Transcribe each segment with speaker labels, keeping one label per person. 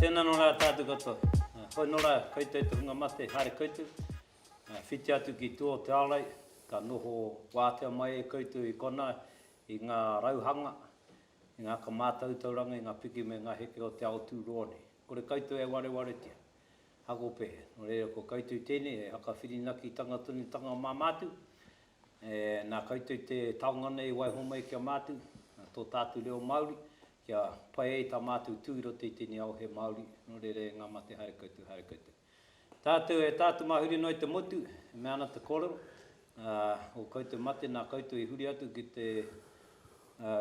Speaker 1: Tēnā nō rā tātou katoa. Hoi nō rā koutou te hunga mate, haere koutou. Whiti atu ki tua o te ārai, ka noho wātea mai e koutou i konā i ngā rauhanga, i ngā whakamātautauranga, i ngā piki me ngā heke o te ao tūroa nei. Kore koutou e warewaretia. Hakope, nō reira ko koutou tēnei he hakawhirinakitanga tonutanga mā mātou. E, nā koutou te taonga nei i waiho mai ki a mātou, tō tātou reo Māori, kia pai ai tā mātou tū i roto i tēnei ao he Māori, nō reira e ngā mate haere koutou, haere koutou. Tātou e tātou mā huri noa i te motu, e mea ana te kōrero, ā, o koutou mate nā koutou i huri atu ki te, ā,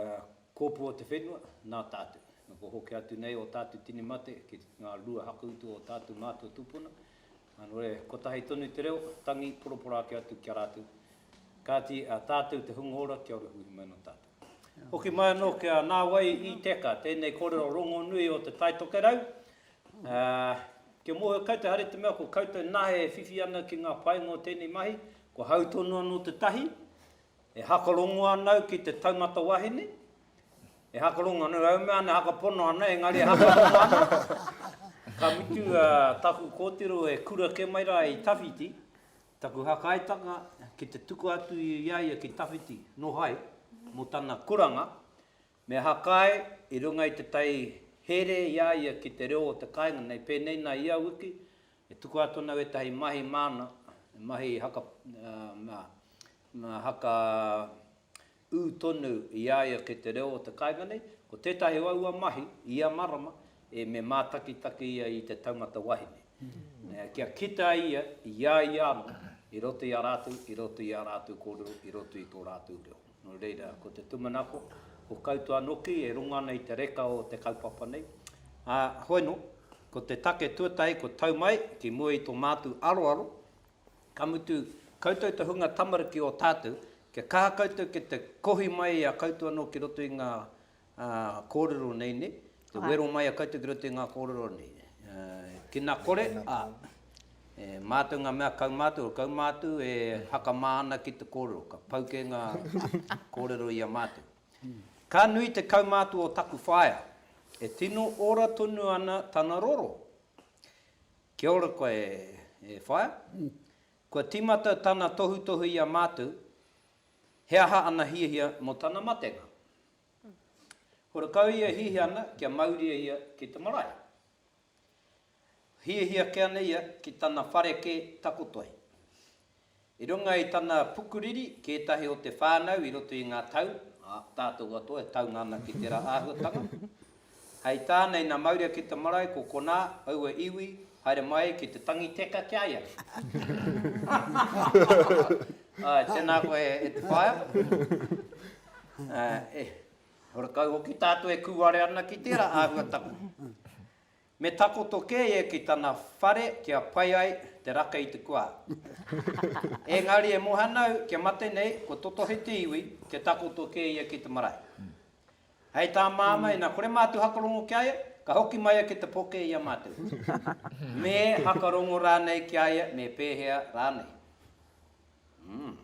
Speaker 1: kōpū o te whenua, nā tātou. Nā kua hoki atu nei ō tātou tini mate ki ngā rua hakautu o tātou mātua tūpuna, ā, nō reira, kotahi tonu te reo, tangi, poroporo ake atu ki a rātou. Kāti, a tātou te hunga ora, kia ora huhi mai anō tātou. Hoki mai anō ki a Nā Wai i Teka, tēnei kōrero rongonui o Te Tai Tokerau. Ā, kia mōhio koutou, haere te mea ko koutou nahe e whiwhi ana ki ngā painga o tēnei mahi, ko hau tonu anō te tahi, e hakarongo ana au ki te taumata wahine, e hakarongo ana au mea ana e hakapono ana, engari e hakarongo ana, ka mutu taku kōtiro e kura kē mai rā i tawhiti, taku hakaetanga ki te tuku atu i a ia ki tawhiti noho ai mō tana kuranga, Me hakae i runga i te tai here i a ia ki te reo o te kāinga nei, pēnei nā ia wiki, e tukua atu ana wētahi mahi māna, mahi haka, haka ū tonu i a ia ki te reo o te kāinga nei. Ko tētahi o aua mahi, i ia marama, e me mātakitaki ia i te taumata wahine. Kia kite ai ia i a ia anō, i roto i a rātou, i roto i ā rātou kōrero, i roto i tō rātou reo. Nō reira, ko te tūmanako, ko koutou anōki e rongo ana i te reka o te kaupapa nei. Ā, hoi nō, ko te take tuatahi ko tau mai ki mua i tō mātou aroaro, ka mutu, koutou te hunga tamariki o tātou, kia kaha koutou ki te kohi mai i a koutou anō ki roto i ngā kōrero nei, nē, te wero mai a koutou ki roto i ngā kōrero nei. Kina kore, ā, e mātou ngā mea kaumātua, kaumātua e hakamā ana ki te kōrero, ka pau kē ngā kōrero i a mātou. Ka nui te kaumātua o taku whaea, e tino ora tonu ana tana roro. Kia ora koe e whaea. Kua tīmata tana tohutohu i a mātou, he aha ana hiahia mō tana matenga. Horakau ia hiahia ana kia mauria ia ki te marae. Hiahia ke ana ia ki tana whare ke takoto ai. I runga i tana pukuriri ki ētahi o te whānau i roto i ngā tau, ā, tātou katoa e taunga ana ki tērā āhuatanga. Hei tāna ina mauria ki te marae ko konā aua iwi haere mai ki te tangi teka ki a ia. Āe, tēnā koe e te whaea. E, horakau hoki tātou e kūare ana ki tērā āhuatanga. Me takoto kē ia ki tana whare kia pai ai te raka i te kuā. Engari e moe ana au kia mate nei kua totohe te iwi kia takoto kē ia ki te marae. Hei tā Māmā, ina kore mātou hakarongo ki a ia, ka hoki mai ia ki te poke i a mātou. Me hakarongo rānei ki a ia, me pēhea rānei. Mm.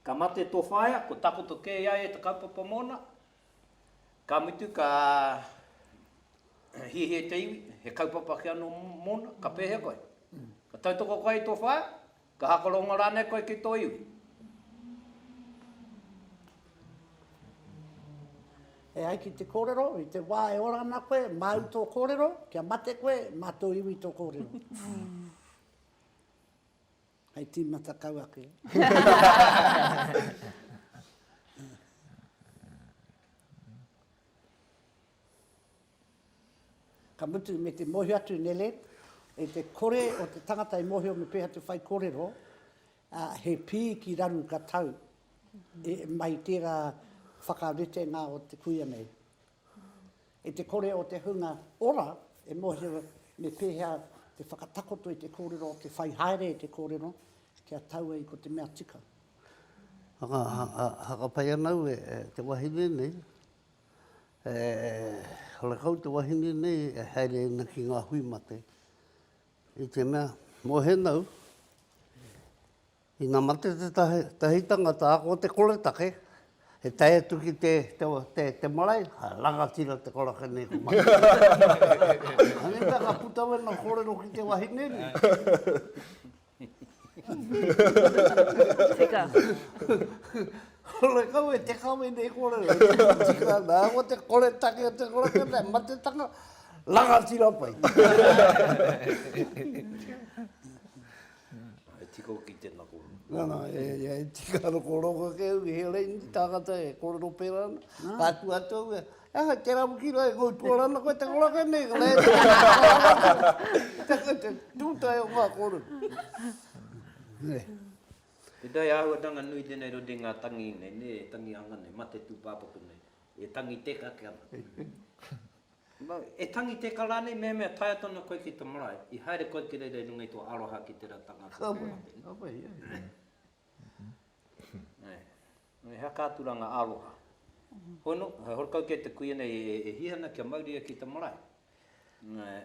Speaker 1: Ka mate tō whaea, ko takoto kē i a ia te kaupapa mōna, ka mutu ka hiahia te iwi, he kaupapa ake anō mōna, ka pēhea koe? Ka tautoko koe i tō whaea? Ka hakarongo rānei koe ki tō iwi?
Speaker 2: E ai ki te kōrero, i te wā e ora ana koe, māu tō kōrero, kia mate koe, mā tō iwi tō kōrero. Hei tīmata kau ake. Ka mutu me te mōhio atu Nele, e te kore o te tangata e mōhio me pēhea te whaikōrero, ā, he pī ki raru ka tau e, mai tērā whakaritenga o te kuia nei. E te kore o te hunga ora e mōhio me pēhea te whakatakoto i te kōrero, te whai haere i te kōrero, kia tau ai ko te mea tika.
Speaker 3: Haka, haka, haka pai ana au e, e te wahine nei. E, horekau te wahine nei e haere ana ki ngā hui mate. I te mea, mō henau, ina mate te tahi, tahi tangata, ko te koretake, he. He tae atu ki te, te, te, te marae, ha, rangatira te koraka nei ko mate. Anei pea ka puta wena kōrero ki te wahine nei.
Speaker 4: Tika.
Speaker 3: Hore kau e te kawe nei kōrero. Tika ana, ko te kore take o te koraka nei, matetanga, rangatira pai.
Speaker 1: E tika hoki tēnā kōrero.
Speaker 3: Nā, nā, e, e, e tika ana kōrero ka kē au, he rei ni tāngata e kōrero pērā ana. Ka atu atu au, e, aha, tērā hoki rā e koutua rana koe te koraka nei, ka rei te te te tūtae o ngā kōrero. Nē.
Speaker 1: Tētahi āhuatanga nui tēnei roto i ngā tangi nei, nē, e tangihanga nei, mate tūpāpaku nei, e tangi teka ake ana. E tangi teka rānei mehemea tae atu ana koe ki te marae, i haere koe ki reira i runga i tō aroha ki tērā tangata.
Speaker 3: Ka pai, ka pai, ia.
Speaker 1: He whakaaturanga aroha. Hono, horekau kei te kuia nei e hia ana kia mauria ki te marae.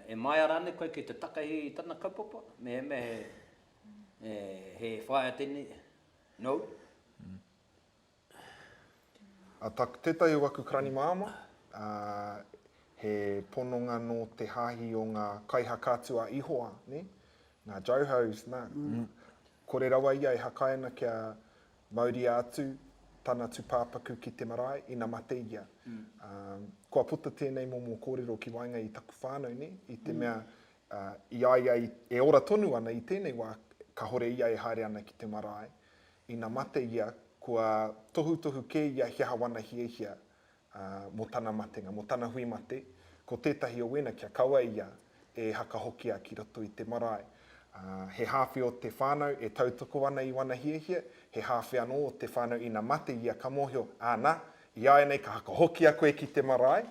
Speaker 1: E maea rānei koe ki te takahi i tana kaupapa, mehemea he, he whaea tēnei, nōu?
Speaker 5: A tak, tētahi o aku karani māmā, ā, he pononga nō te hāhi o ngā kaihakaatu a Ihowa, nē, ngā Johos, nā, kore rawa ia e hakai ana kia mauria atu tana tūpāpaku ki te marae ina mate ia. Ā, kua puta tēnei momo kōrero ki waenga i taku whānau, nē, i te mea, ā, i a ia e ora tonu ana i tēnei wā, kahore ia e haere ana ki te marae, Ina mate ia, kua tohutohu kē ia he aha wana hiahia mō tana matenga, mō tana hui mate, ko tētahi o wēnā kia kaua ia e hakahokia ki roto i te marae. He hāwhe o te whānau e tautoko ana i wana hiahia, he hāwhe anō o te whānau ina mate ia ka mōhio, āna, iāianei ka hakahokia koe ki te marae,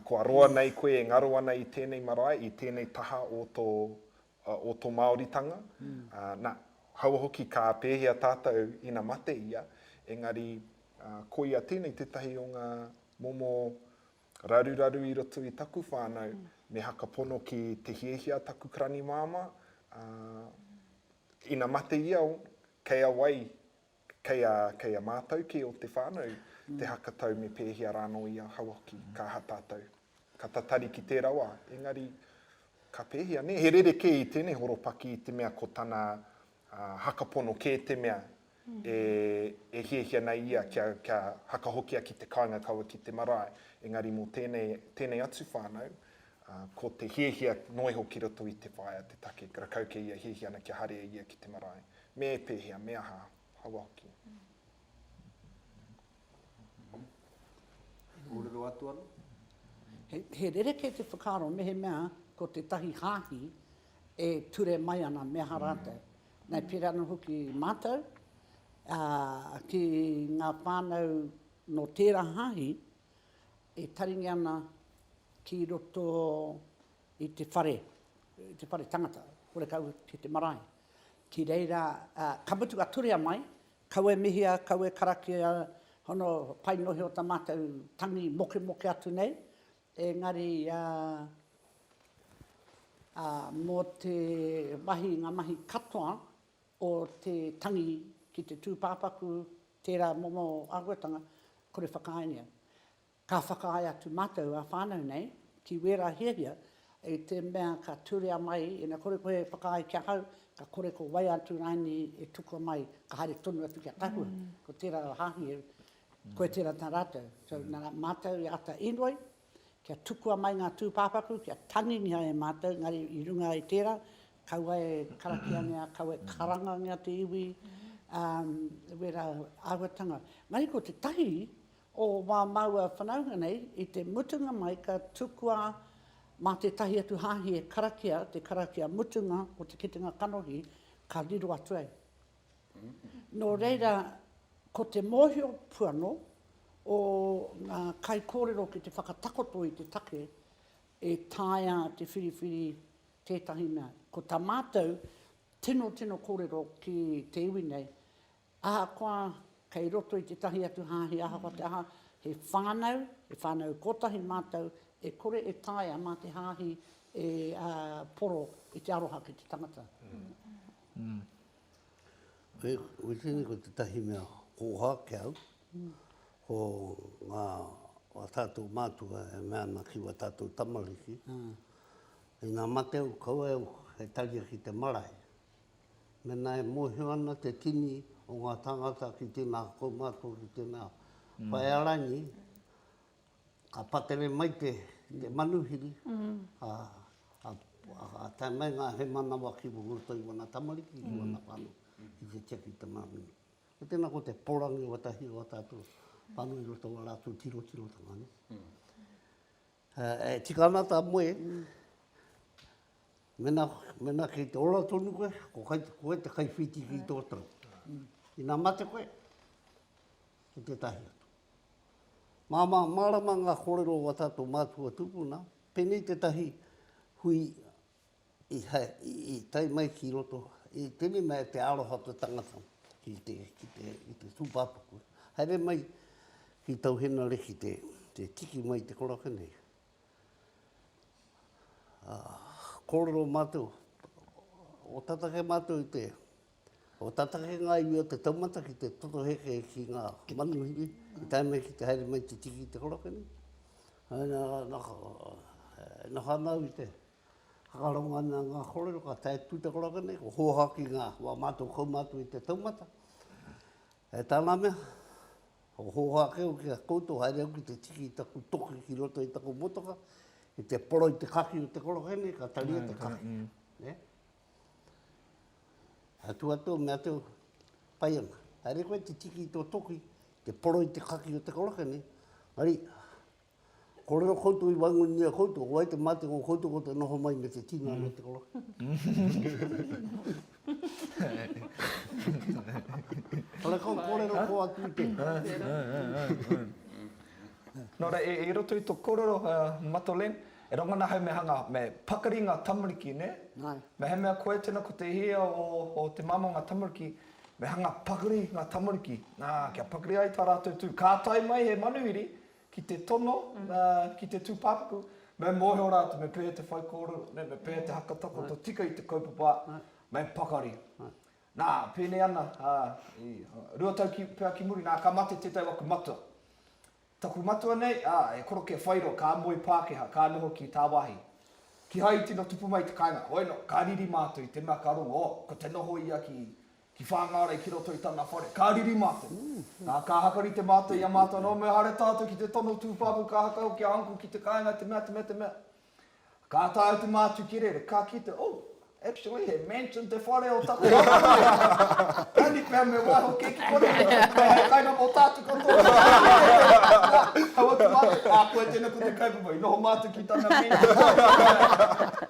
Speaker 5: kua roa nei koe e ngaro ana i tēnei marae, i tēnei taha o tō o tō Māoritanga. Nā, haua hoki ka pēhea tātou ina mate ia, engari koia tēnei tētahi o ngā momo raruraru i roto i taku whānau, me hakapono ki te hiahia taku karani māmā, ina mate ia, kei a wai, kei a, kei a mātou kē o te whānau te hakatau me pēhea rānō ia, haua hoki ka aha tātou. Ka tatari ki tērā wā, engari ka pēhea, nē? He rerekē i tēnei horopaki i te mea ko tana hakapono kē te mea e, e hiahia nei ia kia, kia hakahokia ki te kāinga kaua ki te marae. Engari mō tēnei, tēnei atu whānau, ko te hiahia noa iho ki roto i te whaea te take, rakau kē ia hiahia ana kia haere ia ki te marae. Me pēhea, me aha, haua hoki.
Speaker 1: Kōrero atu anō?
Speaker 2: He, he rerekē te whakaaro mehemea ko tētahi hāhi e ture mai ana me aha rātou. Nei pērā anō hoki mātou, ā, ki ngā whānau nō tērā hāhi e taringi ana ki roto i te whare, i te whare tangata, horekau ki te marae. Ki reira, ā, ka mutu ka turia mai, kaua e mihia, kaua e karakia, hono, pai nohi o ta matou tangi mokemoke atu nei, engari, ā, ā, mō te mahi, ngā mahi katoa o te tangi ki te tūpāpaku, tērā momo āhuatanga, kore whakaaengia. Ka whakaae atu mātou ā-whānau nei ki wērā hiahia i te mea ka turea mai, ina kore koe e whakaae ki ahau, ka kore ko wai atu rānei e tukua mai, ka haere tonu atu ki a Tahua. Ko tērā hāhi e, koe tērā tā rātou. So, nā mātou i āta inoi, kia tukua mai ngā tūpāpaku, kia tangingia e mātou, engari i runga i tērā, kaua e karakiangia, kaua e karangangia te iwi, um, wērā āhuatanga. Engari ko te tahi, O wā māua whanaunga nei, i te mutunga mai ka tukua mā tētahi atu hāhi e karakia te karakia mutunga o te kitenga kanohi ka riro atu ai. Nō reira, ko te mōhio puano o ngā kaikōrero ki te whakatakoto i te take e taea te whiriwhiri tētahi mea. Ko tā mātou tino tino kōrero ki te iwi nei, Ahakoa kei roto i tētahi atu hāhi, ahakoa te aha, he whānau, he whānau kotahi mātou, e kore e taea mā te hāhi e poro i te aroha ki te tangata.
Speaker 3: Koe tēnei ko tētahi mea kōha ki au. Ko ngā wā tātou mātua e mea ana ki wā tātou tamariki, ina mate au, kaua au e taria ki te marae. Mēnā e mōhio ana te tini o ngā tāngata ki tēnā kaumātua, ki tēnā whaearangi, ka patere mai te manuhiri, ka tae mai ngā hēmanawa ki roto i wana tamariki, ki wana whānau, ki te tiaki i te māmina. Ko tēnā ko te porangi o wētahi o ā tātou whānau i roto o ā rātou tirotirotanga. E tika ana tā moe, Mena, mena kei te ora tonu koe, ko kai, koe te kaiwhiti ki tō tau. Ina mate koe, ko tētahi atu. Māmā, mārama ngā kōrero o ā tātou mātua tūpuna, pēnei tētahi hui i, i, i tae mai ki roto, i tēnei mea te aroha o te tangata ki te, ki te, ki te tūpāpaku. Haere mai ki Tauhenare ki te, te tiki mai te koraka nei. Kōrero mātou, o tata kē mātou i te, o tata kē ngā iwi o te taumata ki te totoheke ki ngā manuhiri, i tae mai ki te haere mai te tiki i te koroke nei. Na, na, noho ana au i te whakarongo ana ngā kōrero, ka tae atu te koroke nei, ko hōhā ki ngā wā mātou kaumātua i te taumata. E tāna mea, Hōhā ake au ki a koutou, haere au ki te tiki i taku toki ki roto i taku motoka, ki te poro i te kaki o te koroke nei, ka taria te kaki. Ne? Atu atu, mea atu, pai ana. Haere koe te tiki i tō toki, te poro i te kaki o te koroke nei, engari, Kōrero koutou i waenganui i a koutou, ko wai te mate ko koutou ko te noho mai me te tinana o te koroua. Horekau kōrero kō atu i tēnā.
Speaker 4: Nō reira, i roto i tō kōrero, Matolen, e rongo ana ahau me hanga, me pakari ngā tamariki, nē? Mehemea koe tēnā ko te hia o te māmā o ngā tamariki, me hanga pakari ngā tamariki, nā, kia pakari ai tā rātou tū. Ka tae mai he manuhiri, ki te tono, ki te tūpāpaku, me mōhio rātou me pēhea te whaikōrero, me pēhea te hakatakoto tika i te kaupapa, me pakari. Nā, pēnei ana, i 2 tau ki, pea ki muri, nā, ka mate tētahi o aku matua. Taku matua nei, ā, he koroke whairo, ka moe Pākehā, ka noho ki tāwāhi. Kihai i tino tupu mai i te kāinga, hoi nō, ka riri mātou i te mea ka rongo, oh, ko te noho ia ki, Ki Whāngārei ki roto i tana whare. Ka riri mātou. Nā, ka hakarite mātou i a mātou anō, me haere tātou ki te tono tūpāpaku, ka haka hoki a Uncle ki te kāinga, te mea, te mea, te mea. Ka tae atu mātou ki reira, ka kite, oh, actually he mansion te whare o taku whānau. Kani pea me waiho kē ki konei, hei hei kainga mō tātou katoa. Nā, hau atu mātou, ā, koe tēnā ko te kaupapa, i noho mātou ki tana mansion.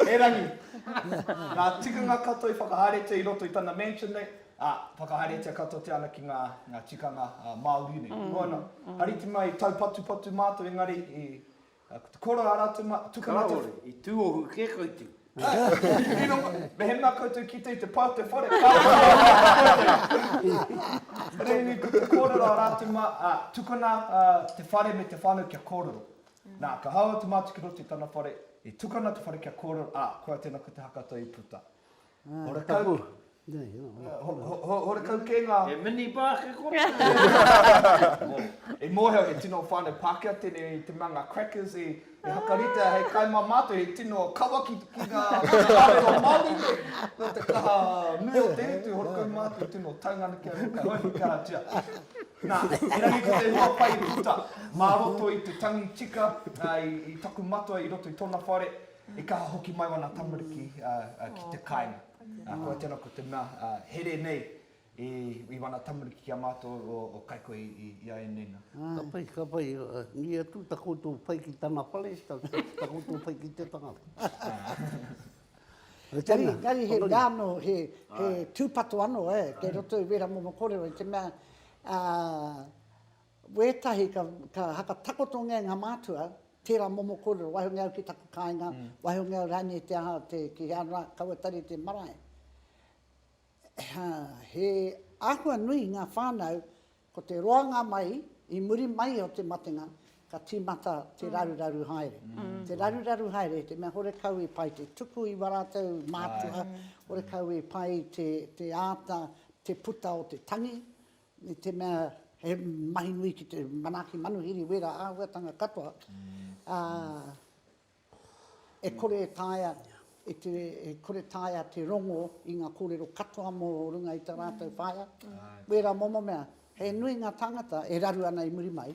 Speaker 4: Erangi, Ngā tikanga katoa i whakahaeretia i roto i tana mansion nei, ā, whakahaeretia katoatia ana ki ngā, ngā tikanga Māori nei. Noa ana, hariti mai i taupatupatu mātou engari i, ko te koro a rātou mā, tukuna te.
Speaker 1: Kāore, i tūohu kē koutou.
Speaker 4: I rongo, mehemea koutou kite i te pae o te whare, kāore koutou. Rēnei ko te kōrero a rātou mā, ā, tukuna te whare me te whānau kia kōrero. Nā, ka hau atu mātou ki roto i tana whare, i tukana te whare kia kōrero, ā, koia tēnā ko te haka toi i puta. Horekau, horekau kē ngā...
Speaker 1: He mini bar ke kore.
Speaker 4: I mōhio he tino whānau Pākehā tēnei i te mea ngā crackers i hakaritea hei kai mā mātou, he tino kawa ki, ki ngā arero Māori nei. Nō te kaha nui o te utu, horekau mātou tino taungana ki a kai hoi karatia. Nā, erangi ko te hua pai i puta, mā roto i te tangi tika, i taku matua i roto i tōna whare, i kaha hoki mai wana tamariki ki te kāinga. Koia tēnā ko te mea here nei i wana tamariki ki a mātou o Kaikohe i āianei nā.
Speaker 3: Ka pai, ka pai. Nui atu ta koutou pai ki tana whare, ta koutou pai ki te tangata.
Speaker 2: Engari, engari he mea anō, he, he tūpato anō, eh, kei roto i wērā momo kōrero, i te mea, ā, wētahi ka, ka hakatakotongia e ngā mātua tērā momo kōrero, waihongia au ki taku kāinga, waihongia au rānei te aha, te, ki hea rā, kaua tari te marae. He āhua nui ngā whānau Ko te roanga mai, i muri mai o te matenga, ka tīmata te raruraru haere. Te raruraru haere, te mea horekau i pai te tuku i wā rātou mātua, horekau i pai te, te āta, te puta o te tangi, me te mea. He mahi nui ki te manaaki manuhiri wērā āhuatanga katoa, ā, e kore e taea, e te, e kore taea te rongo i ngā kōrero katoa mō runga i tā rātou whaea, wērā momo mea. He nui ngā tāngata e raru ana i muri mai,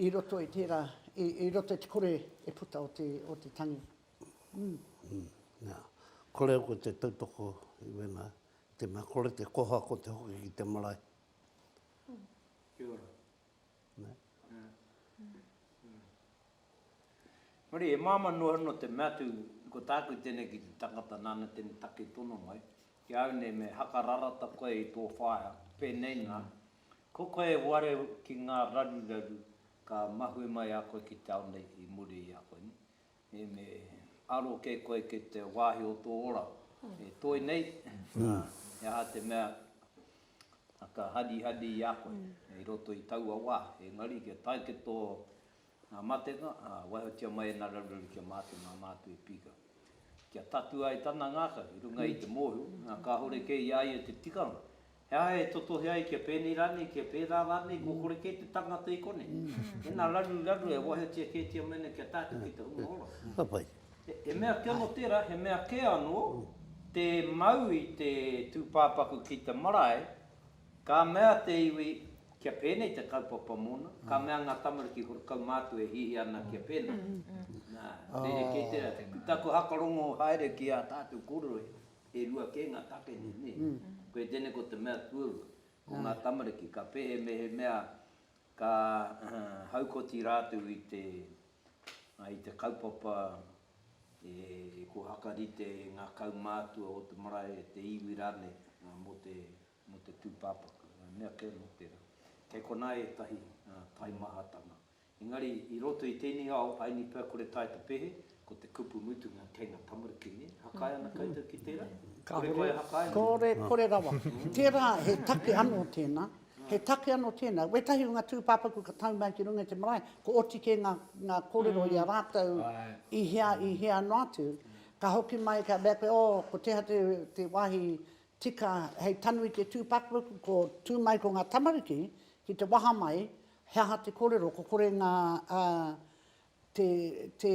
Speaker 2: i roto i tērā, i, i roto i te kore e puta o te, o te tangi.
Speaker 3: Mm. Nā, kore au ko te tautoko i wēnā, i te mea kore te koha ko te hoki ki te marae.
Speaker 1: Kia ora.
Speaker 3: Nē.
Speaker 1: Engari, e māmā noa anō te mea atu, ko tāku tēnei ki te tangata nāna tēnei take i tono mai, ki a au nei me hakararata koe i tō whaea, pēnei nā, ko koe e ware ki ngā raruraru ka mahue mai a koe ki te ao nei i muri i a koe, nē? Me, me aro kē koe ki te wāhi o tō ora e toe nei, he aha te mea ka harihari i a koe i roto i taua wā. Engari kia tae ki tō matenga, waihotia mai ēnā raruraru kia mātu ngā mātua e pīkau. Kia tatū ai tana ngākau i runga i te mōhio, kāore kē i a ia te tikanga. He aha e totohe ai kia pēnei rānei, kia pērā rānei, kua kore kē te tangata i konei. Ēnā raruraru e waihotia kētia mai nei kia tātou ki te hunga ora.
Speaker 3: Ka pai.
Speaker 1: He mea kē anō tērā, he mea kē anō te mau i te tūpāpaku ki te marae, ka mea te iwi kia pēnei te kaupapa mōna, ka mea ngā tamariki kore kaumātua e hiahia ana kia pēnā. Nā, rerekē tērā. Taku hakarongo haere ki ā tātou kōrero, e rua kē ngā take nei, nē. Koia tēnei ko te mea tuarua, ko ngā tamariki, ka pēhe mehemea ka haukoti rātou i te, i te kaupapa e ko hakarite e ngā kaumātua o te marae, e te iwi rānei, mō te, mō te tūpāpaku. Mea kē anō tērā. Kei konā ētahi taimahatanga. Engari, i roto i tēnei ao, aini pea kore tae te pehe, ko te kupu mutunga kei ngā tamariki, nē? Hakae ana koutou ki tērā? Kore koe e hakae ana?
Speaker 2: Kore, kore rawa. Tērā, he take anō tēnā. He take anō tēnā. Wētahi o ngā tūpāpaku ka tau mai ki runga i te marae, ko oti kē ngā, ngā kōrero i a rātou i hea, i hea noa atu. Ka hoki mai, ka mea koe, oh, ko teha te, te wāhi tika hei tanu i te tūpāpaku, ko tū mai ko ngā tamariki ki te waha mai, he aha te kōrero, ko kore ngā, ā, te, te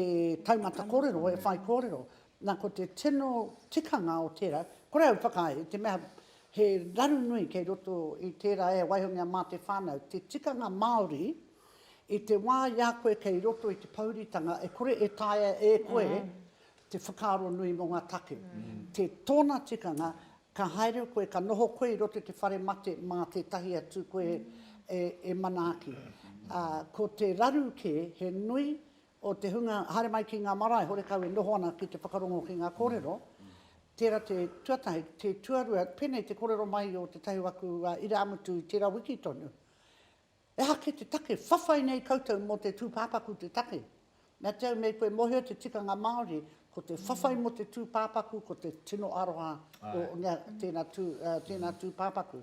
Speaker 2: taumata kōrero e whai kōrero. Nā, ko te tino tikanga o tērā, kore au whakaae, i te mea he raru nui kei roto i tērā e waihongia mā te whānau, te tikanga Māori, i te wā i a koe kei roto i te pouritanga, e kore e taea e koe te whakaaro nui mō ngā take. Te tōna tikanga, ka haere koe, ka noho koe i roto i te whare mate mā tētahi atu koe e, e manaaki. Ā, ko te raru kē, he nui o te hunga haere mai ki ngā marae, horekau e noho ana ki te whakarongo ki ngā kōrero, tērā te tuatahi, te tuarua, pēnei te kōrero mai o tētahi o aku irāmutu i tērā wiki tonu, Ehake te take, whawhai nei koutou mō te tūpāpaku te take. Mea te au me koe mōhio te tikanga Māori, ko te whawhai mō te tūpāpaku ko te tino aroha o nea tēnā tū, tēnā tūpāpaku.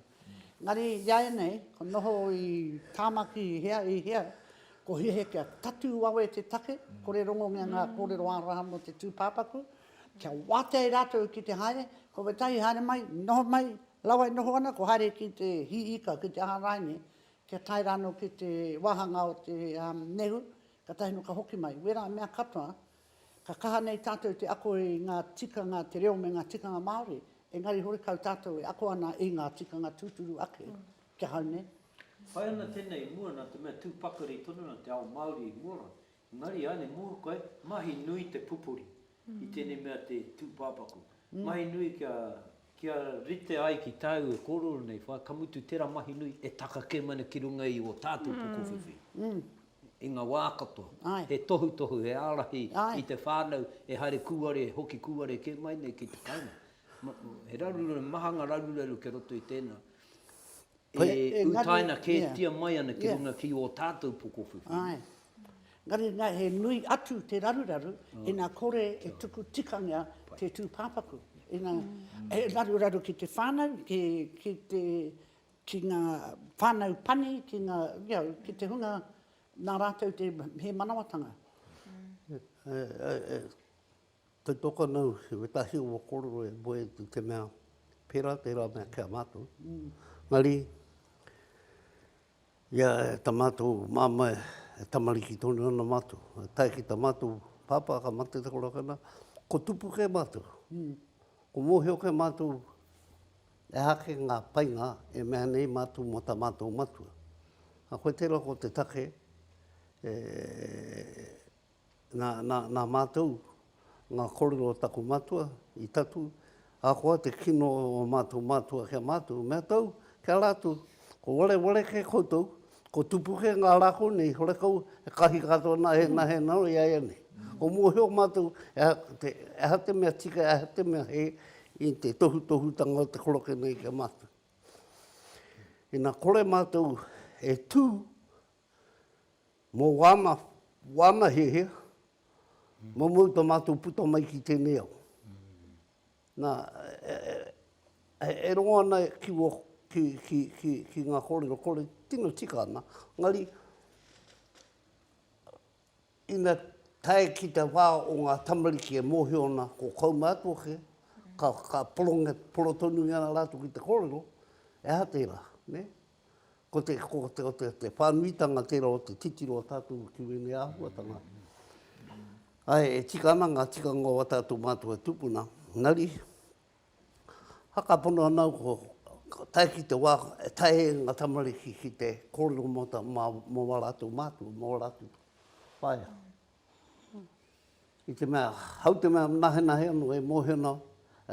Speaker 2: Engari iaianei, ko noho i Tāmaki i hea, i hea, ko hiahia kia tatū wawe te take, kore rongongia ngā kōrero aroha mō te tūpāpaku, kia wātea ai rātou ki te haere, ko wētahi haere mai, noho mai, Rawa e noho ana, ko haere ki te hī ika, ki te aha rānei, kia tae rānō ki te wāhanga o te nehu, katahi nō ka hoki mai. Wērā mea katoa, ka kaha nei tātou te ako i ngā tikanga, te reo me ngā tikanga Māori, engari horekau tātou e ako ana i ngā tikanga tūturu ake, ki ahau nei.
Speaker 1: Whai ana tēnei i mua nā te mea tū pakari tonu ana te ao Māori i mua rā. Engari āne mua koe, mahi nui te pupuri i tēnei mea te tūpāpaku. Mahi nui kia, kia rite ai ki tāu e kōrero nei, whai, ka mutu tērā mahi nui e taka kē mai ana ki runga i ō tātou pokowhiwhi i ngā wā katoa. He tohutohu, he ārahi i te whānau e haere kūare, hoki kūare kē mai nei ki te kāinga. He raruraru, maha ngā raruraru kei roto i tēnā. E utaina kētia mai ana ki runga ki ō tātou pokowhiwhi.
Speaker 2: Āe. Engari nā, he nui atu te raruraru ina kore e tuku tikanga te tūpāpaku. Ina, he raruraru ki te whānau, ki, ki te, ki ngā whānau pani, ki ngā, you know, ki te hunga nā rātou te hēmanawatanga.
Speaker 3: E, e, e, Tautoko ana au i wetahi o wa korero e moe i te mea pera tera mea ki a matou. Engari, Ia e ta mātou māmā e tamariki tonu ana mātou. E tae ki ta mātou pāpā ka mate te korakana, ko tupu kē mātou. Ko mōhio kē mātou e aha kē ngā painga e mea nei mātou mō ta mātou matua. A koe tērā ko te take e, Nā, nā, nā mātou ngā kōrero o taku matua i tatu, ahakoa te kino o ō mātou mātua ki a mātou, mea tou ki a rātou, ko wareware kē koutou, ko tupu kē ngā rākau nei, horekau e kahi katoa nā hēnā hēnā i a ia nei. Ko mōhio mātou e aha te, e aha te mea tika, e aha te mea hē i te tohutohutanga o te koroke nei ki a mātou. Ina kore mātou e tū Mō wāna, wāna hiahia, moumou ta mātou puta mai ki tēnei ao. Nā, e, e, e rongo ana ki, wō, ki, ki, ki, ki ngā kōrero kore tino tika ana, engari, ina tae ki te wā o ngā tamariki e mōhio ana ko kaumātua kē, ka, ka poronge, poro tonu i ana rātou ki te kōrero, e aha tērā, nē? Ko te, ko te, ko te, te whānuitanga tērā o te titiro o tātou ki wēnei āhuatanga. Āe, e tika ana ngā tikanga o ā tātou mātua tūpuna, engari, haka pono ana au ko, ko tae ki te wā, e tae ai ngā tamariki ki te kōrero mō tā, mā, mō wā rātou mātua, mō wā rātou whaea. I te mea, hau te mea nahenahe anō e mōhio ana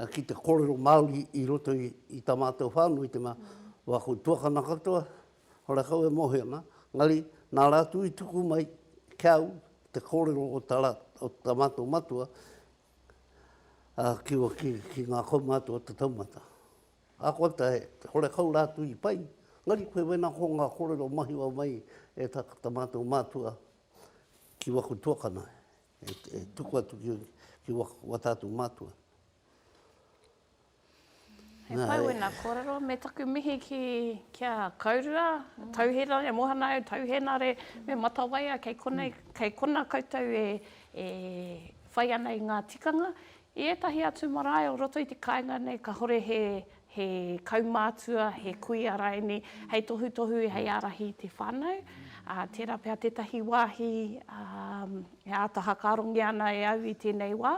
Speaker 3: ki te kōrero Māori i roto i, i tā mātou whānau i te mea, o aku tuakana katoa, horekau e mōhio ana, engari nā rātou i tuku mai ki a au te kōrero o tā, o tā mātou matua ki, ki, ki ngā kaumātua o te taumata. Ahakoa te, horekau rātou i pai, engari koe wena ko ngā kōrero mahiwa mai e tā, tā mātou matua ki waku tuakana, e, e tuku atu ki, ki waku, wa tātou mātua.
Speaker 6: He pai wena kōrero, me taku mihi ki, ki a Kaurua, Tauhenare, Mohana au, Tauhenare, me Matawaia, kei konei, kei kona koutou e, e whai ana i ngā tikanga. I ētahi atu marae o roto i te kāinga nei, kahore he, he kaumātua, he kuia raini, hei tohutohu, hei ārahi i te whānau. Ā, tērā pea tētahi wāhi e āta hākarongia ana e au i tēnei wā,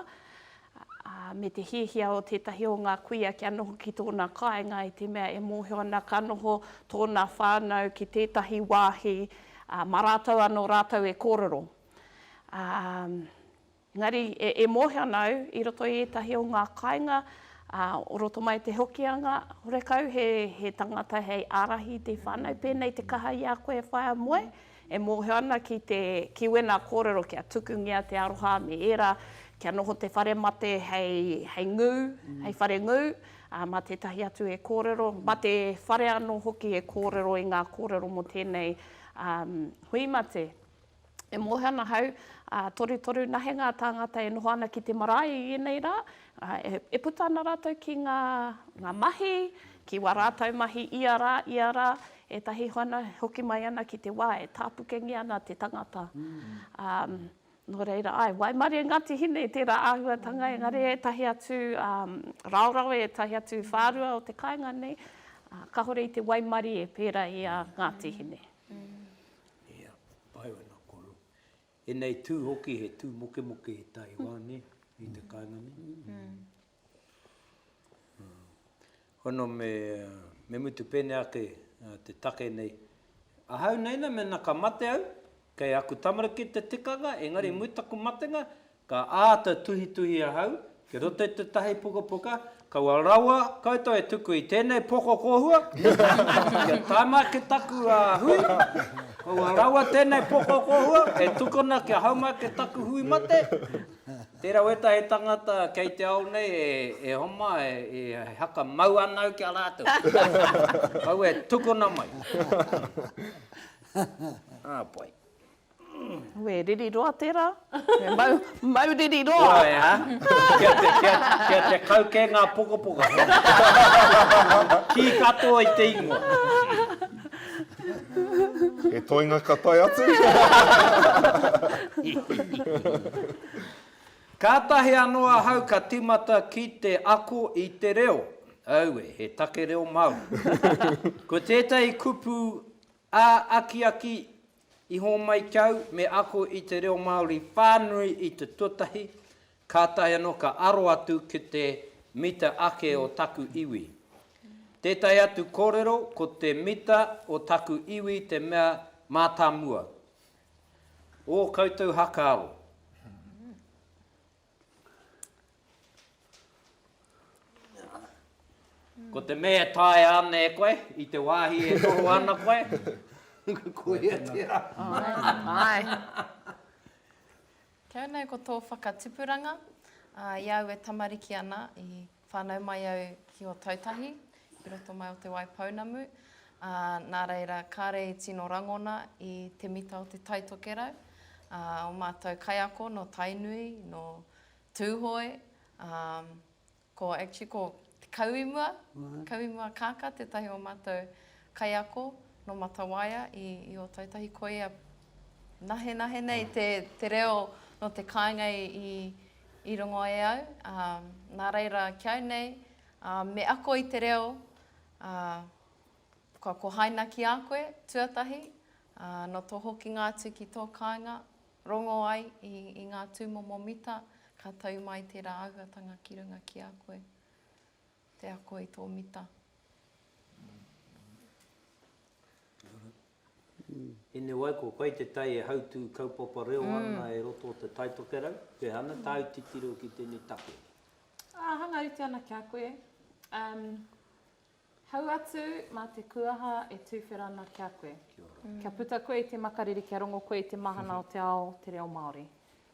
Speaker 6: ā, me te hiahia o tētahi o ngā kuia kia noho ki tōna kāinga i te mea e mōhio ana ka noho tōna whānau ki tētahi wāhi, ā, mā rātou anō rātou e kōrero. Ā, Engari, e mōhio ana au, i roto i ētahi o ngā kāinga, ā, o roto mai i Te Hokianga, horekau he, he tangata hei ārahi i te whānau, pēnei te kaha i a koe e whaea moe, e mōhio ana ki te, ki wēnā kōrero kia tukungia te aroha me ērā, kia noho te whare mate hei, hei ngū, hei whare ngū, ā, mā tētahi atu e kōrero, mā te whare anō hoki e kōrero i ngā kōrero mō tēnei, ā, hui mate. E mōhio ana ahau, ā, torutoru nahe ngā tāngata e noho ana ki te marae i ēnei rā, ā, e, e puta ana rātou ki ngā, ngā mahi, ki wā rātou mahi ia rā, ia rā, ētahi ana, hoki mai ana ki te wā e tāpukengia ana te tangata. Ā, nō reira, āe, waimarie Ngāti Hine i tērā āhuatanga, engari ētahi atu, ā, raorawe, ētahi atu whārua o te kāinga nei, ā, kāore i te waimarie pērā i a Ngāti Hine.
Speaker 1: Ia, pai wena koro. Enei tū hoki he tū mokemoke i tae wā ne, i te kāinga nei. Hono me, me mutu pēnei ake te take nei. Ahau nei na, mena ka mate au, kei aku tamariki te tikanga, engari mui taku matenga, Ka āta tuhituhi ahau ki roto i tētahi pukapuka, kaua rawa koutou e tuku i tēnei poko kōhua, kia tae mai ki taku hui, kaua rawa tēnei poko kōhua e tukuna kia hau mai ki taku hui mate. Tērā wētahi tangata kei te ao nei e homa, e haka mau ana au ki a rātou. Kaua e tukuna mai. Ā, pai.
Speaker 6: Ue, riri roa tērā. He mau, mau riri roa. Roa e, ha?
Speaker 1: Kia te, kia, kia te kau kē ngā pokopoka. Kī katoa i te ingoa.
Speaker 5: He toenga ka tae atu.
Speaker 1: Kātahi anō ahau ka tīmata ki te ako i te reo. Aue, he take reo Māori. Ko tētahi kupu. Ā, akiaki i hōmai ki au me ako i te reo Māori whānui i te tuatahi, kātahi anō ka aro atu ki te mita ake o taku iwi. Tētahi atu kōrero, ko te mita o taku iwi te mea mātāmua. Ō koutou hakaaro. Ko te mea e taea ana e koe, i te wāhi e noho ana koe, koia tērā.
Speaker 7: Āe. Kia au nei ko tō whakatupuranga, i a au e tamariki ana, i whānau mai au ki Ōtautahi, ki roto mai o Te Waipounamu, ā, nā reira kāre i tino rangona i te mita o Te Tai Tokerau, ā, ō mātou kaiako nō Tainui, nō Tūhoe, ā, ko actually ko Te Kauimua, Kauimua Kākā tētahi o mātou kaiako nō Matawaia i, i Ōtautahi, koia nahenahe nei te, te reo nō te kāinga i, i, i rongo e au, ā, nā reira ki au nei, ā, me ako i te reo, ā, kua kohaina ki a koe, tuatahi, ā, nō tō hokinga atu ki tō kāinga, rongo ai i, i ngā tūmomo mita, ka tau mai tērā āhuatanga ki runga ki a koe, te ako i tō mita.
Speaker 1: Hinewai, ko koe te tai e hautū kaupapa reo ana e roto o Te Taitokerau, pēhea ana tāu titiro ki tēnei take?
Speaker 8: Ā, hanga rite ana ki a koe. Um, hau atu mā te kuaha e tūwhera ana ki a koe. Kia ora. Kia puta koe i te makariri, kia rongo koe i te mahana o te ao, te reo Māori.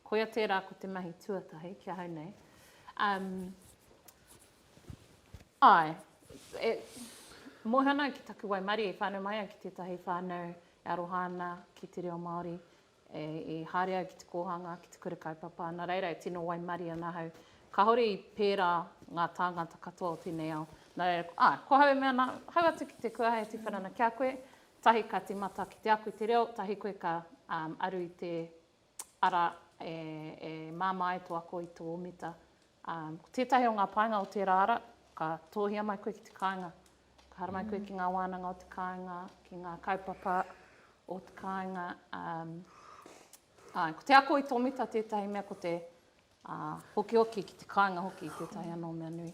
Speaker 8: Koia tērā ko te mahi tuatahi ki ahau nei. Um, Āe. E mōhio ana au ki taku waimarie, i whānau mai au ki tētahi whānau e aroha ana ki te reo Māori. E, i haere au ki te kōhanga, ki te kura kaupapa, nā reira e tino waimarie ana ahau. Kāore i pērā ngā tāngata katoa o tēnei ao. Nā reira, āe, ko ahau e mea ana, hau atu ki te kuaha e tuwhera ana ki a koe, tahi ka tīmata ki te ako i te reo, tahi koe ka um, aru i te ara e, e māmā ai tō ako i tō mita. Ā, ko tētahi o ngā painga o tērā ara, ka tōhia mai koe ki te kāinga. Ka haramai koe ki ngā wānanga o te kāinga, ki ngā kaupapa o te kāinga. Ā, āe, ko te ako i tō mita tētahi mea, ko te ā, hokihoki ki te kāinga hoki tētahi anō mea nui.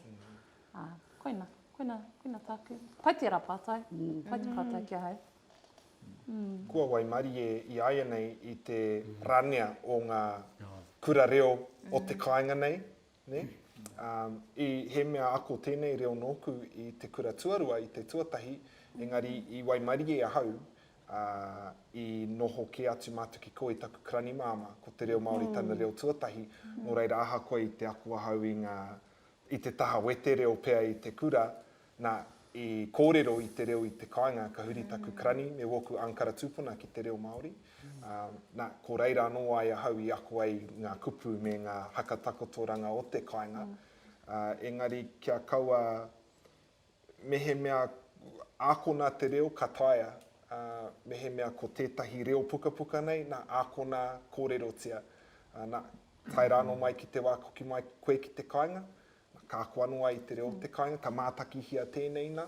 Speaker 8: Ā, koina, koina, koina tāku. Pai tērā pātai, pai te pātai ki ahau.
Speaker 5: Kua waimarie i āianei i te ranea o ngā kura reo o te kāinga nei, nē? I, he mea ako tēnei reo nōku i te kura tuarua, i te tuatahi, engari i waimarie ahau, ā, i noho kē atu mātou ki kō i taku karani māmā, ko te reo Māori tana reo tuatahi, nō reira ahakoa i te ako ahau i ngā, i te taha wetereo pea i te kura, Nā, i kōrero i te reo i te kāinga, ka huri taku karani me wōku ankara tūpuna ki te reo Māori. Ā, nā, ko reira anō ai ahau i ako ai ngā kupu me ngā hakatakotoranga o te kāinga. Ā, engari kia kaua, mehemea ākona te reo ka taea, ā, mehemea ko tētahi reo pukapuka nei, nā, ākona, kōrerotia. Ā, nā, tae rānō mai ki te wā hoki mai koe ki te kāinga, Ka ako anō ai i te reo o te kāinga, ka mātakihia tēnei nā.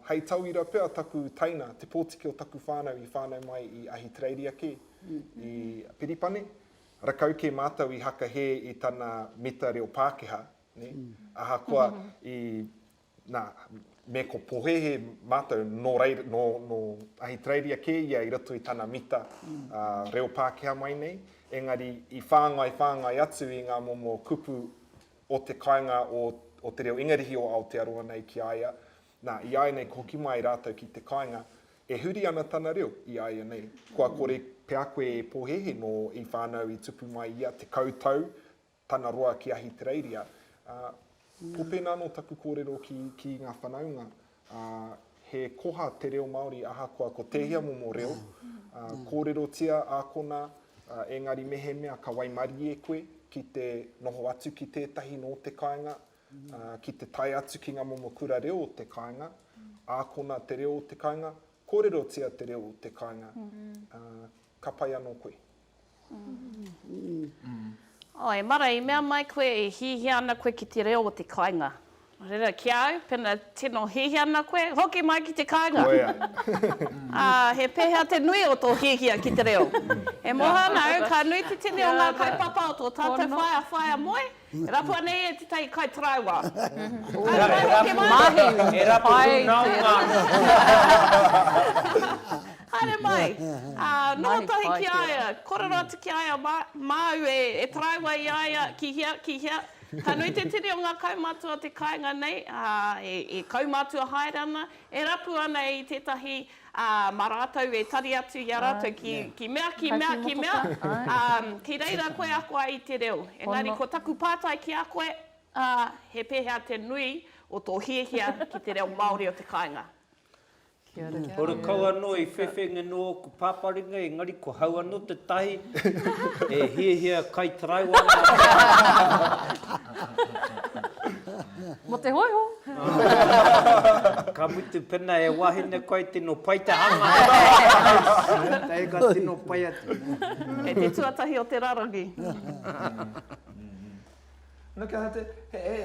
Speaker 5: Hei tauira pea taku teina, te pōtiki o taku whānau i whānau mai i Ahitereiria kē, i Piripane. Rakau kē mātou i hakahē i tana mita reo Pākehā, nē? Ahakoa i, nā, me ko pōhēhē mātou nō reira, nō, nō Ahitereiria kē ia i roto i tana mita reo Pākehā mai nei, engari i whāngai whāngai atu i ngā momo kupu o te kāinga o, o te reo Ingarihi o Aotearoa nei ki a ia. Nā, i a ia nei ka hoki mai rātou ki te kāinga, e huri ana tana reo i a ia nei. Kua kore pea koe e pōhēhē nō i whānau i tupu mai ia 10 tau tana roa ki Ahitereiria. Ā, ko pēnā anō taku kōrero ki, ki ngā whanaunga, ā, he koha te reo Māori ahakoa ko tēhea momo reo, ā, kōrerotia, ākona, ā, engari mehemea ka waimarie koe ki te noho atu ki tētahi nō te kāinga, ā, ki te tae atu ki ngā momo kura reo o te kāinga, ākona te reo o te kāinga, kōrerotia te reo o te kāinga, ā, ka pai anō koe.
Speaker 6: Oi, mara, i mea mai koe e hiahia ana koe ki te reo o te kainga. Nō reira, ki a au, pena tino hiahia ana koe, hoki mai ki te kāinga.
Speaker 5: Koia.
Speaker 6: Ā, he pēhea te nui o tō hiahia ki te reo? E mōhio ana au, ka nui te tini o ngā kaupapa o tō tātou whaea whaea moe, e rapua nei e tētahi kaitaraiwa. Haere mai, hoki mai!
Speaker 1: E rapu hūnaunga ana.
Speaker 6: Haere mai! Ā, noho tahi ki a ia, kōrero atu ki a ia, māu e taraiwa i a ia ki hea, ki hea. Ka nui te tini o ngā kaumātua o te kāinga nei, ā, e kaumātua haere ana, e rapu ana i tētahi, ā, mā rātou e tari atu i a rātou ki, ki mea, ki mea, ki mea, ā, ki reira koe ako ai i te reo. Engari ko taku pātai ki a koe, ā, he pēhea te nui o tō hiahia ki te reo Māori o te kāinga?
Speaker 1: Horekau anō i whewhenga nō ōku pāparinga, engari ko hau anō tētahi e hiahia kai taraiwa ana.
Speaker 8: Mō te hōiho.
Speaker 1: Ka mutu pena he wahine koe tino pai te hanga. Tei ka tino pai atu.
Speaker 6: Kei te tuatahi o te rarangi.
Speaker 4: Nō kia te, he, he,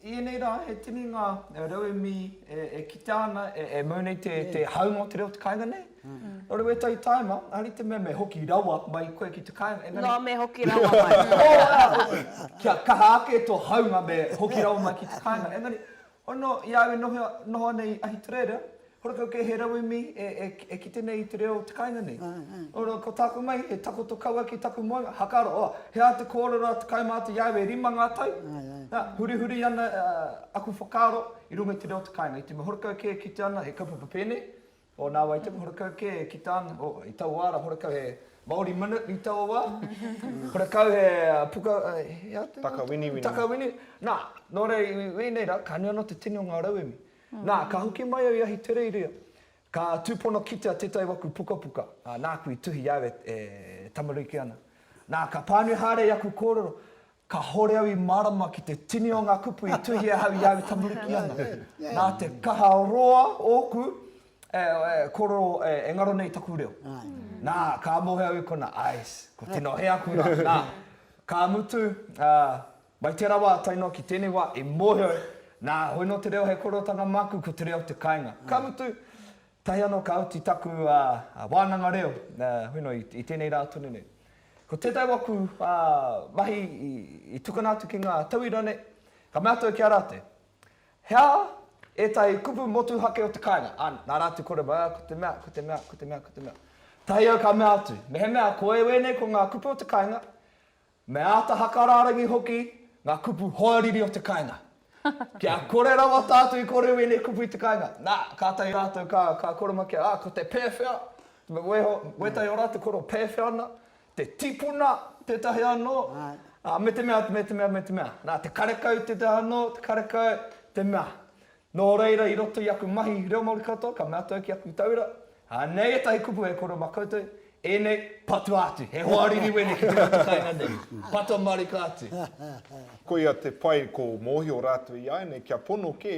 Speaker 4: I ēnei rā, he tini ngā rauemi e kitea ana, e mau nei te haunga o te reo te kāinga nei. Nō reira, wētahi tāima, engari te mea me hoki rawa mai koe ki te kāinga, engari.
Speaker 6: Nō, me hoki rawa mai.
Speaker 4: Kia kaha ake tō haunga me hoki rawa mai ki te kāinga. Engari, hono, i a au e noho ana i Ahitereiria, Horakau kē he rauemi e kite nei i te reo o te kāinga nei. Nō reira, ko tāku mahi, he takoto kau ake taku moenga, hakaro, oh, he aha te kōrero a te kaumātua i a au e rima ngā tau? Nā, hurihuri ana aku whakaaro i runga i te reo o te kāinga. I te mea horakau kē e kite ana he kaupapa pēnei, oh, nāwai i te mea horakau kē e kite ana, oh, i taua wā rā, horakau he Māori Minute i taua wā, horakau he puka, he aha te.
Speaker 5: Takawiniwini.
Speaker 4: Takawini. Nā, nō reira, i ēnei rā, ka nui anō te tini o ngā rauemi. Nā, ka hoki mai au i Ahitereiria, ka tūpono kitea tētahi o aku pukapuka, ā, nāku i tuhi i a au e tamariki ana. Nā, ka pānui haere i aku kōrero, kāhore au i mārama ki te tini o ngā kupu i tuhi ahau i a au e tamariki ana. Nā te kaha roa ōku kōrero e ngaro nei taku reo. Nā, ka mōhio au i konā, ais, ko tino hē aku rā. Nā, ka mutu, ā, Mai tērā wā tae noa ki tēnei wā i mōhio au, nā, hoi nō te reo hei korotanga māku, ko te reo te kāinga. Ka mutu, tahi anō ka oti taku wānanga reo, hoi nō i tēnei rā tonu nei. Ko tētahi o aku mahi i tukuna atu ki ngā tauira nei, ka mea atu au ki a rātou, he aha ētahi kupu motuhake o te kāinga? Ā, nā rātou kore mai, ā, ko te mea, ko te mea, ko te mea, ko te mea. Tahi au ka mea atu, mehemea ko ēnei ko ngā kupu o te kāinga, Me āta hakarārangi hoki ngā kupu hoariri o te kāinga. Kia kore rawa tātou i kore wēnei kupu i te kāinga. Nā, kātahi rātou ka, ka koroma kia, ā, ko te pēwhea, me weho, wētahi o rātou koro pēwhea ana, te tipuna tētahi anō, ā, me te mea, me te mea, me te mea. Nā, te karekau tētahi anō, te karekau, te mea. Nō reira, i roto i aku mahi reo Māori katoa, ka mea atu au ki aku tauira, Anei ētahi kupu hei koro mā koutou, ēnei, patua atu, he hoariri wēnei ki te reo te kāinga nei, patua mārika atu.
Speaker 5: Koia te pai ko mōhio rātou i āianei kia pono kē,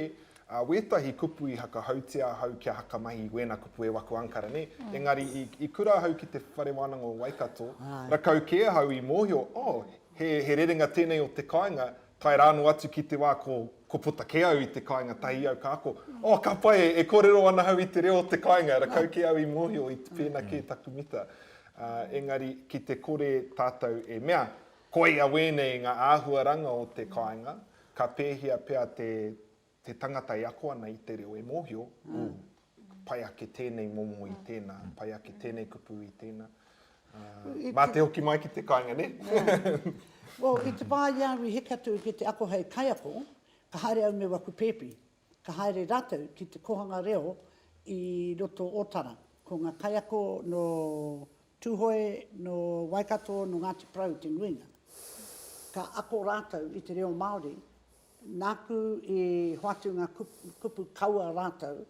Speaker 5: ā, wētahi kupu i hakahautia ahau kia hakamahi i wēnā kupu e waku ankara nei, engari i, i kura ahau ki te Whare Wānanga o Waikato, rakau kē ahau i mōhio, oh, he, he rerenga tēnei o te kāinga, Tae rānō atu ki te wā ko, ko puta kē au i te kāinga tahi au ka ako, oh, ka pai, e kōrero ana au i te reo o te kāinga, rakau kē au i mōhio i te pēnā kē taku mita. Uh, engari, ki te kore tātou e mea, koia wēnei ngā āhuaranga o te kāinga, ka pēhea pea te, te tangata e ako ana i te reo e mōhio, mm. pai ake tēnei momo i tēnā, pai ake tēnei kupu i tēnā. Uh, mā te hoki mai ki te kāinga, ne?
Speaker 2: well, i te wā i a au i heke atu ki te ako hei kaiako, ka haere au me waku pēpi. Ka haere rātou ki te kohanga reo i roto Ōtara. Ko ngā kaiako nō Tūhoe, nō Waikato, nō Ngāti Porou te nuinga. Ka ako rātou i te reo Māori Nāku i hoatu ngā kupu kaua rātou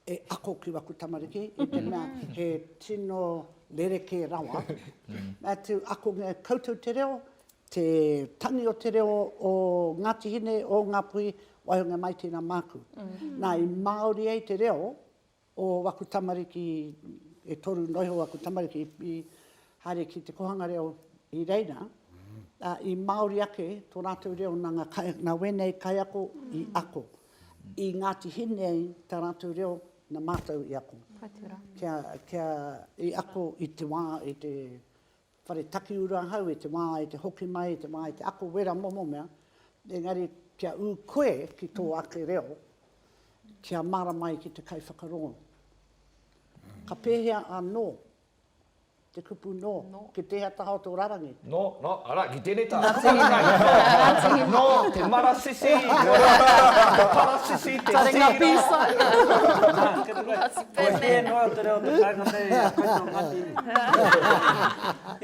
Speaker 2: e ako ki waku tamariki, i te mea he tino rerekē rawa. Mea atu, akongia e koutou te reo, te tangi o te reo o Ngāti Hine, o Ngāpuhi, waihongia mai tēnā māku. Nā, i Māori ai te reo, O waku tamariki, e toru noa iho waku tamariki i haere ki te kohanga reo i reira, a, i Māori ake to ratou reo na nga kai, na wenei kaiako i ako. I Ngāti Hine tā rātou reo na mātou i ako. Kia, kia, i ako i te wā, i te whare takiura ahau, i te wā i te hoki mai, i te wā i te ako wera momo mea, engari kia ū koe ki tō ake reo, kia mārama ai ki te kaiwhakarongo. Ka pēhea anō Te kupu nō. Ki tēhea taha o tō rarangi?
Speaker 4: Nō, nō, arā, ki tēnei taha. Ngāti Hine. Nō, te marasisi, te parasisi, te tira.
Speaker 6: Taringa pīsa.
Speaker 1: Ko hē noa te reo o te kāinga nei a koutou Ngāti Hine.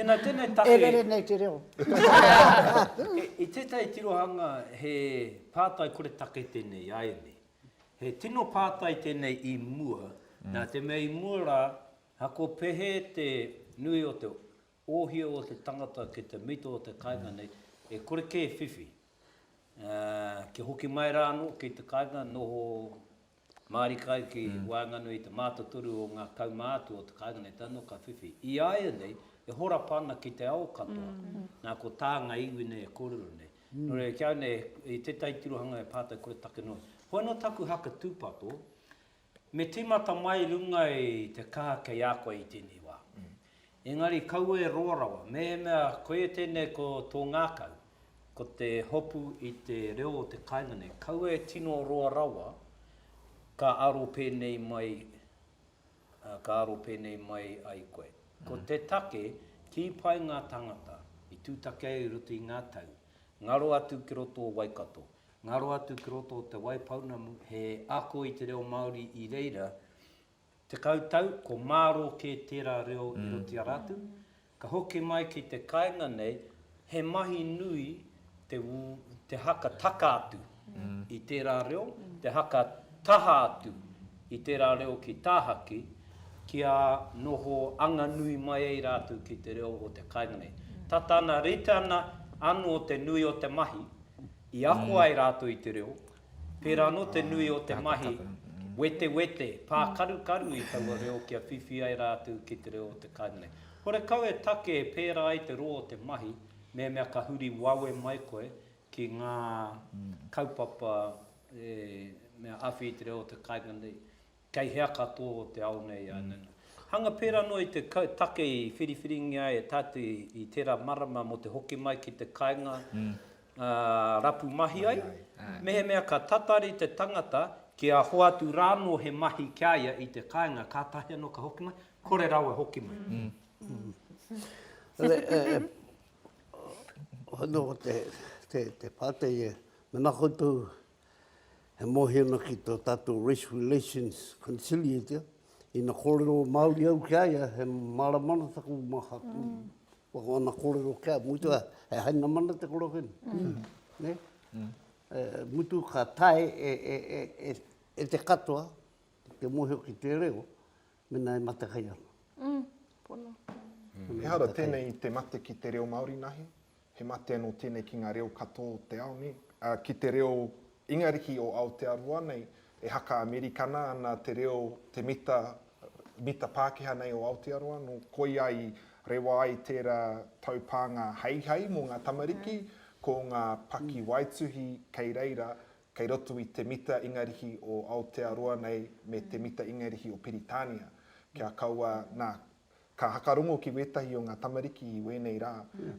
Speaker 1: Tēnā, tēnei take.
Speaker 2: E rere nei te reo.
Speaker 1: I tētahi tirohanga he pātai koretake tēnei āianei. He tino pātai tēnei i mua, nā te mea i mua rā, Hako pehe te nui o te ohio o te tangata ki te mito o te kainga nei, e kore kē e whiwhi. Kia hoki mai rā anō ki te kainga noho mārika ai ki waenganui i te mātotoru o ngā kaumātua o te kainga nei, tā anō ka whiwhi. I a ia nei, e horapa ana ki te ao katoa, nā ko tā ngā iwi nei e kōrero nei. Nō reira, ki a au nei, i tētahi tirohanga e pātai koretake noa. Hoi anō taku haka tūpato, Me tīmata mai runga i te kaha kei a koe i tēnei wā. Engari kaua e roa rawa. Mehemea koia tēnei ko tō ngākau, ko te hopu i te reo o te kāinga nei, kaua e tino roa rawa ka aro pēnei mai, ka aro pēnei mai ai koe. Ko te take, kī pai ngā tāngata i tūtaki ai i roto i ngā tau, ngaro atu ki roto o Waikato, Ngaro atu ki roto o Te Waipounamu, he ako i te reo Māori i reira, 10 tau, ko mārō kē tērā reo i roto i a rātou. Ka hoki mai ki te kāinga nei, he mahi nui te, te haka taka atu i tērā reo, te haka taha atu i tērā reo ki tāhaki, kia noho anganui mai ai rātou ki te reo o te kāinga nei. Tata ana, rite ana anō te nui o te mahi, I ako ai rātou i te reo, pērā anō te nui o te mahi wetewete, pākarukaru i taua reo kia whiwhi ai rātou ki te reo o te kāinga nei. Horekau e take e pērā ai te roa o te mahi mehemea ka huri wawe mai koe ki ngā kaupapa e mea awhi i te reo o te kāinga nei. Kei hea katoa o te ao nei a Nana. Hanga pērā noa i te take i whiriwhiringia ai e tātou i tērā marama mō te hoki mai ki te kāinga rapu mahi ai, mehemea ka tatari te tangata kia hoatu rānō he mahi ki a ia i te kāinga, kātahi anō ka hoki mai, kore rawa e hoki mai.
Speaker 3: Nō te pātai e, mena koutou He mōhio ana ki tō tātou Race Relations Conciliator, ina kōrero Māori au ki a ia, he mārama ana taku ana kōrero ki a, mutu he haina mana te korokene. Nē? Mutu ka tae e te katoa te mōhio ki te reo, mena e matekai ana.
Speaker 6: Pono.
Speaker 5: Ehara tēnei i te mate ki te reo Māori nahi, He mate anō tēnei ki ngā reo katoa o te ao nei, ā, ki te reo Ingarihi o Aotearoa nei, e haka Amerikana ana te reo, te mita, mita Pākehā nei o Aotearoa, nō koia i rewa ai tērā taupānga heihei mō ngā tamariki, ko ngā pakiwaituhi kei reira, kei roto i te mita Ingarihi o Aotearoa nei me te mita Ingarihi o Piritānia, kia kaua, nā, Ka hakarongo ki wētahi o ngā tamariki i wēnei rā,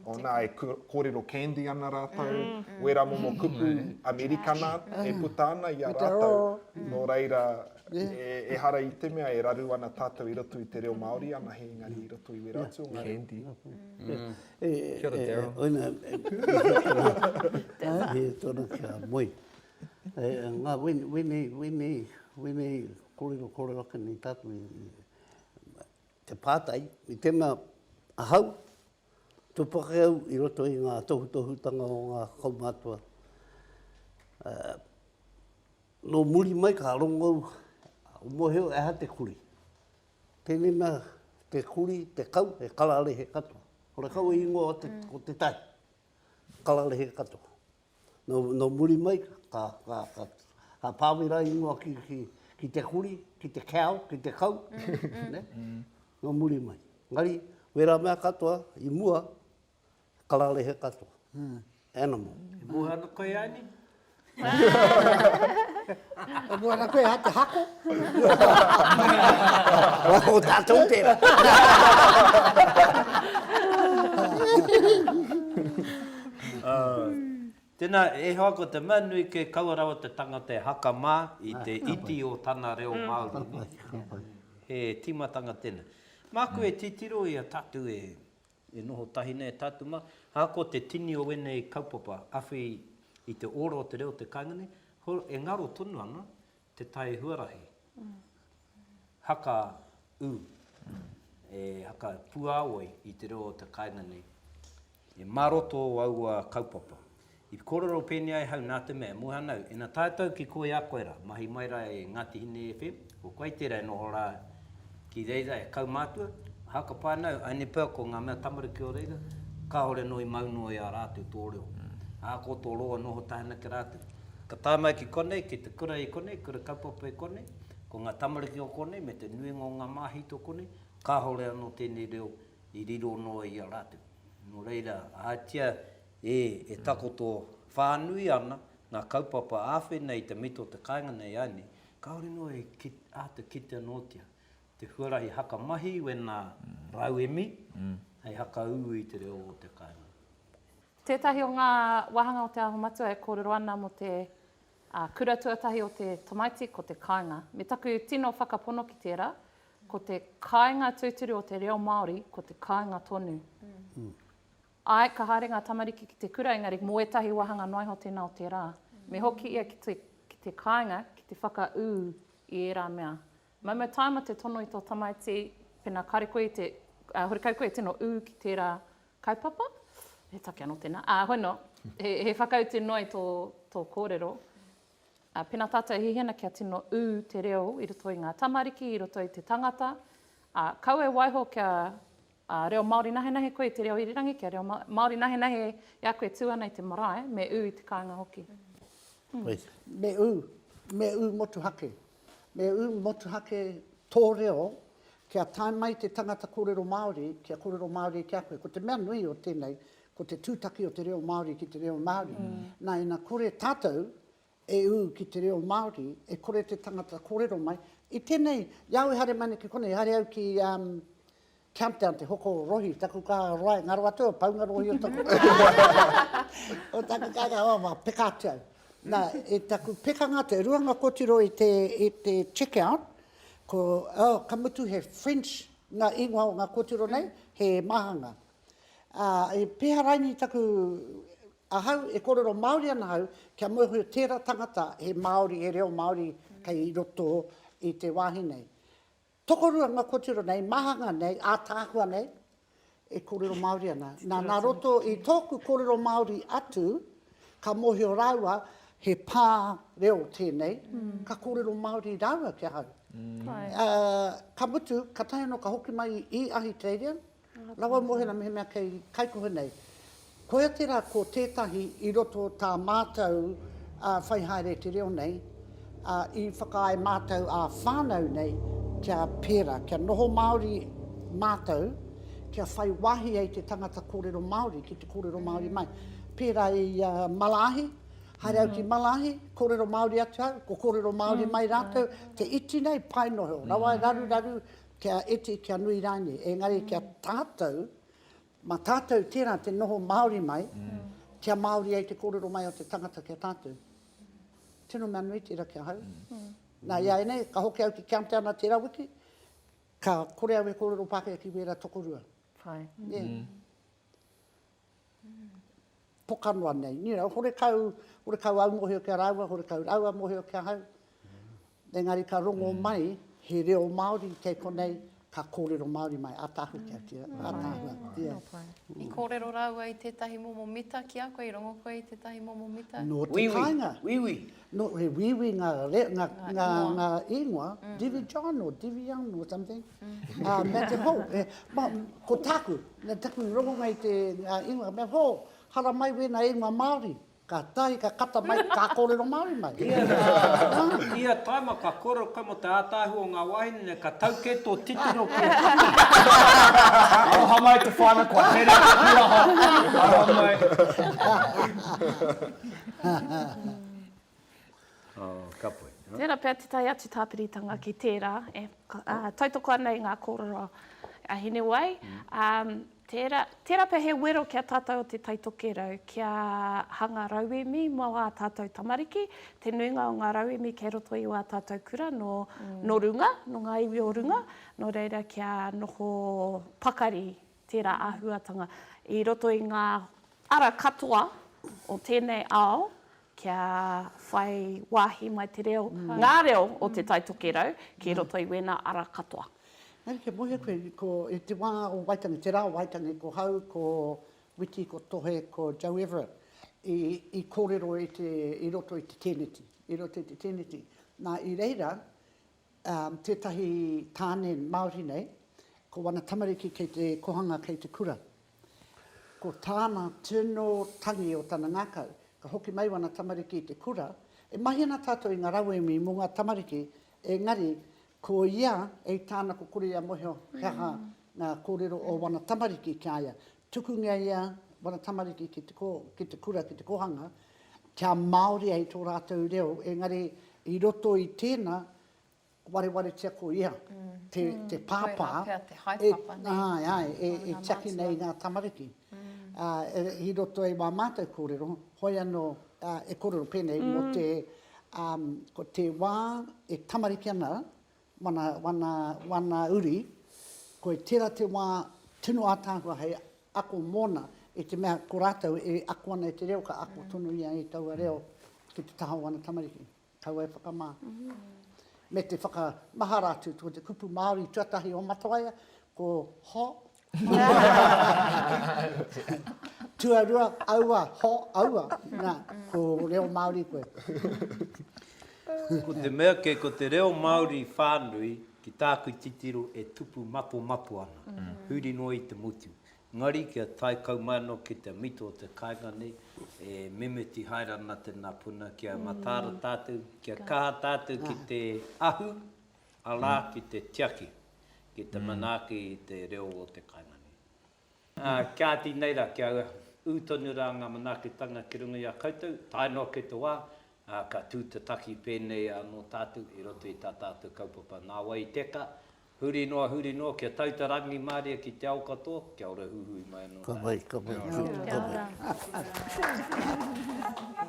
Speaker 5: o nā e kōrero candy ana rātou, wērā momo kupu Amerikana e puta ana i a rātou, nō reira, ehara i te mea e raru ana tātou i roto i te reo Māori anahe, engari i roto i wērā atu o ngā reo.
Speaker 4: Candy. Kia ora Daryl.
Speaker 3: Oina, he tona kia moe. Ngā wēnei, wēnei, wēnei kōrero kōrero ake nei tātou i Te pātai, i te mea ahau, tupake au i roto i ngā tohutohutanga o ngā kaumātua. Nō muri mai ka rongo au, mōhio e aha te kuri. Tēnei mea, te kuri, te kau, he kararehe katoa. Horekau e ingoa o te, o te tahi. Kararehe katoa. Nō, nō muri mai, ka, ka, ka, ka pāwera ingoa ki, ki, ki te kuri, ki te cow, ki te kau, ne? Nō muri mai. Engari, wērā mea katoa, i mua, kararehe katoa. Animal.
Speaker 1: E moe ana koe, Ani?
Speaker 2: E moe ana koe, ha te hako.
Speaker 3: Ko tātou tērā.
Speaker 1: Tēnā, e hoa ko te mea nui kei kaua rawa te tangata e haka mā i te iti o tana reo Māori. He tīmatanga tēnā. Māku e titiro i a tātou e E noho tahi nei tātou mā, ahakoa te tini o ēnei kaupapa awhi i te ora o te reo o te kāinga nei, e ngaro tonu ana te tae huarahi haka ū, e haka puāwai i te reo o te kāinga nei. E mā roto o aua kaupapa. I kōrero pēnei ai hau nā te mea, e moe ana au, ina tae tau ki koe a koe rā, mahi mai rā e Ngāti Hine FM, ko koe tērā e noho rā ki reira e kaumātua, haka pai ana au, aine pea ko ngā mea tamariki o reira, kāore anō i mau noa i a rātou tō reo. Ahakoa tō roa noho tahi ana ki rātou. Ka tae mai ki konei, ki te kura i konei, kura kaupapa i konei, ko ngā tamariki o konei me te nuinga o ngā māhita o konei, kāore anō tēnei reo i riro noa i a rātou. Nō reira, ahatia e, e takoto whānui ana ngā kaupapa āwhina i te mita o te kāinga nei ānei, kāore noa e ki, āta kite anōtia te huarahi hakamahi i wēnā rauemi hei hakaū i te reo o te kāinga.
Speaker 8: Tētahi o ngā wāhanga o Te Aho Matua e kōrero ana mō te kura tuatahi o te tamaiti ko te kāinga. Me taku tino whakapono ki tērā, Ko te kāinga tūturu o te reo Māori, ko te kāinga tonu. Āe, ka haere ngā tamariki ki te kura, engari mō ētahi wāhanga noa iho tēnā o te rā. Me hoki ia ki te, ki te kāinga, ki te whakaū i ērā mea. Momo tāima te tono i tō tamaiti, pēnā kāre koe i te, ā, horekau koe e tino ū ki tērā kaupapa, he take anō tēnā, ā, hoi nō, he, he whakautu noa i tō, tō kōrero. Ā, pēnā tātou e hiahia ana kia tino ū te reo i roto i ngā tamariki, i roto i te tangata, ā, kaua e waiho kia, ā, reo Māori nahenahe koe i te reo irirangi, kia reo Māori nahenahe i a koe e tū ana i te marae, me ū i te kāinga hoki.
Speaker 2: Me ū, me ū motuhake. Me ū motuhake tō reo kia tae mai te tangata kōrero Māori, kia kōrero Māori ki a koe. Ko te mea nui o tēnei, ko te tūtaki o te reo Māori ki te reo Māori. Nā, ina kore tātou e ū ki te reo Māori, e kore te tangata kōrero mai. I tēnei, i a au e haere mai nei ki konei, haere au ki um, Countdown te hoko rohi, taku kā roa, ngaro atu au, paunga rohi o taku o taku kāinga, oh, ma, peka atu au. Nā, e taku pekanga atu, e rua ngā kōtiro i te, i te check-out, ko, oh, ka mutu he French ngā ingoa o ngā kōtiro nei, he mahanga. Ā, i pēhea raini taku, ahau e kōrero Māori ana ahau, kia mōhio tērā tangata he Māori, he reo Māori kei roto i te wāhi nei. Tokorua ngā kōtiro nei, mahanga nei, ātaahua nei, e kōrero Māori ana. Nā, nā roto i tōku kōrero Māori atu, ka mōhio rāua he pā reo tēnei, ka kōrero Māori rāua ki ahau. Ā, ka mutu, ka tae anō ka hoki mai i Ahitereiria, Rawa Mohena mehemea kei Kaikohe nei. Koia tērā ko tētahi i roto tā mātou whai haere te reo nei, i whakaae mātou ā-whānau nei kia pērā, kia noho Māori mātou, kia whai wāhi ai te tangata kōrero Māori ki te kōrero Māori mai. Pērā i Malaahi, haere au ki Malaahi, kōrero Māori atu au, ko kōrero Māori mai rātou, te iti nei, pai noho, rawa e raruraru, Kia iti, kia nui rānei. Engari kia tātou, mā tātou tērā te noho Māori mai, kia Māori ai te kōrero mai o te tangata ki a tātou. Tino mea nui tērā ki ahau. Nā, i a ēnei, ka hoki au ki Countdown a tērā wiki, ka kore au e kōrero Pākehā ki wērā tokorua.
Speaker 8: Pai.
Speaker 2: Yeah. Poka noa nei. You know, horekau, horekau au mōhio ki a rāua, horekau rāua mōhio ki ahau. Engari ka rongo mai he reo Māori kei konei, ka kōrero Māori mai. Ātaahua ki a tira, ātaahua. Yeah.
Speaker 7: I kōrero rāua i tētahi momo mita ki a koe, i rongo koe i tētahi momo mita?
Speaker 2: Nō te kāinga.
Speaker 1: Wīwī.
Speaker 2: Nō, he wīwī ngā, re, ngā, ngā, ngā ingoa, Divi John or Divi Young or something. Ā, mea te hou, e, ma, ko tāku, nā taku rongonga i te, ngā ingoa, mea, ho, haramai wēnā ingoa Māori. Ka tahi, ka kata mai, ka kōrero Māori mai.
Speaker 1: Ia, ia taima ka kōrero koe mō te ātaahua o ngā wāhine nei, ka tau kē tō titiro ki a
Speaker 4: Aroha mai te whānau, kua here te pūaha. Aroha mai.
Speaker 1: Oh, ka pai.
Speaker 6: Tērā pea tētahi atu tāpiritanga ki tērā e tautoko ana i ngā kōrero a Hinewai. Tērā, tērā pea he wero ki a tātou o Te Tai Tokerau kia hanga rauemi mō ā tātou tamariki. Te nuinga o ngā rauemi kei roto i wā tātou kura nō, nō runga, nō ngā iwi o runga, nō reira kia noho pakari tērā āhuatanga i roto i ngā ara katoa o tēnei ao kia whai wāhi mai te reo, ngā reo o Te Tai Tokerau ki roto i wēnā ara katoa.
Speaker 2: Engari kia mōhio koe, ko, i te wā o Waitangi, te rā o Waitangi, ko Hau, ko Witi, ko Tohe, ko Joe Everett, i, i kōrero i te, i roto i te tēneti, i roto i te tēneti. Nā, i reira, um, tētahi tāne Māori nei, ko wana tamariki kei te kohanga, kei te kura. Ko tāna tino tangi o tana ngākau, ka hoki mai wana tamariki i te kura, e mahi ana tātou i ngā rauemi mō ngā tamariki, engari ko ia, ei tāna ko kore ia mohio he aha ngā kōrero o wana tamariki ki a ia. Tukungia ia wana tamariki ki te, ki te kura, ki te kohanga, kia Māori ai tō rātou reo, engari i roto i tēnā, warewaretia ko ia te, te pāpā e, āe, āe, e, e tiaki nei i ngā tamariki. Ā, e, i roto i wā mātou kōrero, hoi anō, ā, e kōrero pēnei mō te, um, ko te wā e tamariki ana, wana, wana, wana uri, koe tērā te wā tino ātaahua hei ako mōna, i te mea ko rātou e ako ana i te reo, ka ako tonu ia i taua reo ki te taha o ana tamariki. Kaua e whakamā. Me te whakamahara atu, ko te kupu Māori tuatahi o Matawaia, ko ho. Tuarua, aua, ho, aua. Nā, ko reo Māori koe.
Speaker 1: Ko te mea kei ko te reo Māori whānui, ki tāku titiro e tupu matomato ana, huri noa i te motu. Engari kia tae kau mai anō ki te mito o te kāinga nei, e mimiti haere ana tēnā puna kia mataara tātou, kia kaha tātou ki te ahu, arā, ki te tiaki, ki te manaaki i te reo o te kāinga nei. Ā, kia āti nei rā, kia ū tonu rā ngā manaakitanga ki runga i a koutou, tae noa ki te wā, ā, ka tū te taki pēnei anō tātou i roto i tā tātou kaupapa Nā Wai i Teka, Huri noa, huri noa, kia tau te rangimārie ki te ao katoa, kia ora huhui mai anō
Speaker 3: Ka pai, ka pai, ka pai.